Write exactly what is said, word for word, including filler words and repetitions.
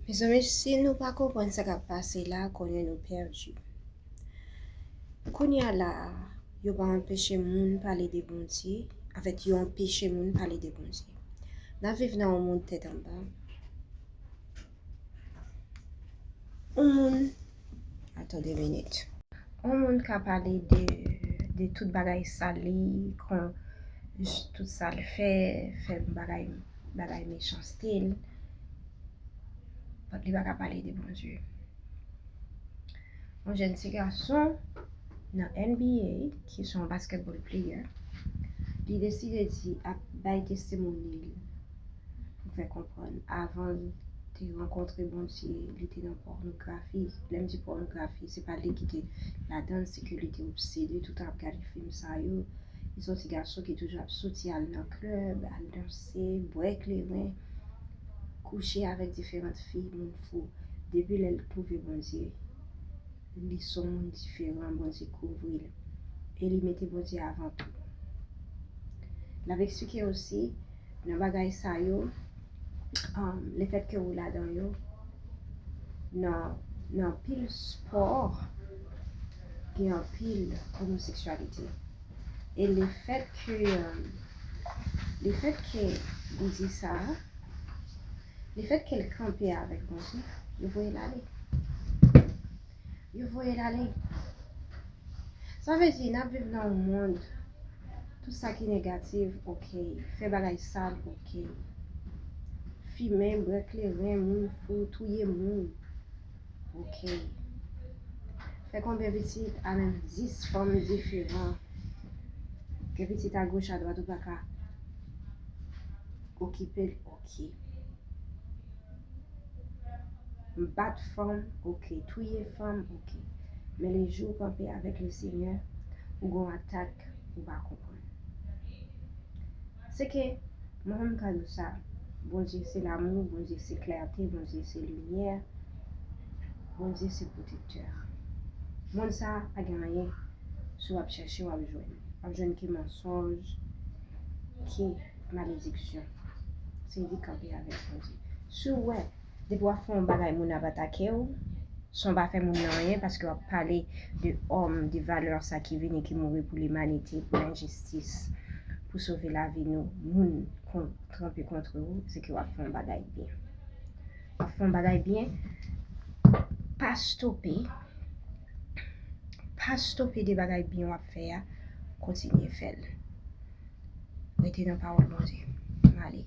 Mezanmi, si nou pa konprann sa k ap pase la, konnen nou pèdi. Kounye a la a, yo pa anpeche moun pale de Bondye, anfèt, yo anpeche moun pale de Bondye. N ap viv nan yon mond tèt anba. Yon moun, atann de minit. Yon moun ka pale de, de tout bagay sal li, kon, tout sa l fè, fè bagay, bagay mechanste l, but li pa ka pale de Bondye. Yon jèn ti gason nan N B A, ki se yon basketball player, li deside di ap bay testimoni l pou fè konprann avan l te rankontre Bondye, li te nan pònografi. Lè m di pònografi, se pa li ki te ladan l, se ke li te obsede toutan ap gade fim sa yo. Li se yon ti gason ki toujou ap soti al nan klèb, al danse, bwè kleren, kouche avèk diferan fi, moun fou. Depi lè l twouve Bondye, li se yon moun diferan, Bondye kouvri l. E li mete Bondye avan tou. L ap eksplike osi, nan bagay sa yo, um, lefètke ou ladan yo, nan, nan anpil spò, gen anpil omoseksyalite. E lefètke, um, lefètke li di sa, lefètke l kanpe avèk Bondye, yo voye l ale. Yo voye l ale. Sa vle di, n ap viv nan yon mond, tout sa ki negatif, oke. Fè bagay sal, oke. Fimen, bwè kleren, moun fou, touye moun, oke. Fè konbyen pitit a menm dis fanm diferan. Gen pitit agoch, adwat, ou pa ka okipe l, oke. Bat fanm, oke. Touye fanm, oke. Men le jou ou kanpe avèk le Senyè, ou gon atak ou pa konprann. Se ke, mwen menm ka di w sa, Bondye se lanmou, Bondye se klète, Bondye se limyè, Bondye se pwotektè. Mond sa a pa gen anyen, si w ap chèche, w ap jwenn. W ap jwenn ke mansonj, ke malediksyon. Se li k kanpe avèk Bondye. Si w wè, depi w ap fè yon bagay, moun ap atake w, san w pa fè moun nan anyen, paske w ap pale de òm, de valè sa ki vini, ki mouri pou limanite, pou lenjistis, pou sove lavi nou, moun kon-, kanpe kont ou, se ke w ap fè yon bagay byen. W ap fè yon bagay byen, pa stope, pa stope de bagay byen w ap fè a, kontinye fè l. Rete nan pawòl Bondye. M ale.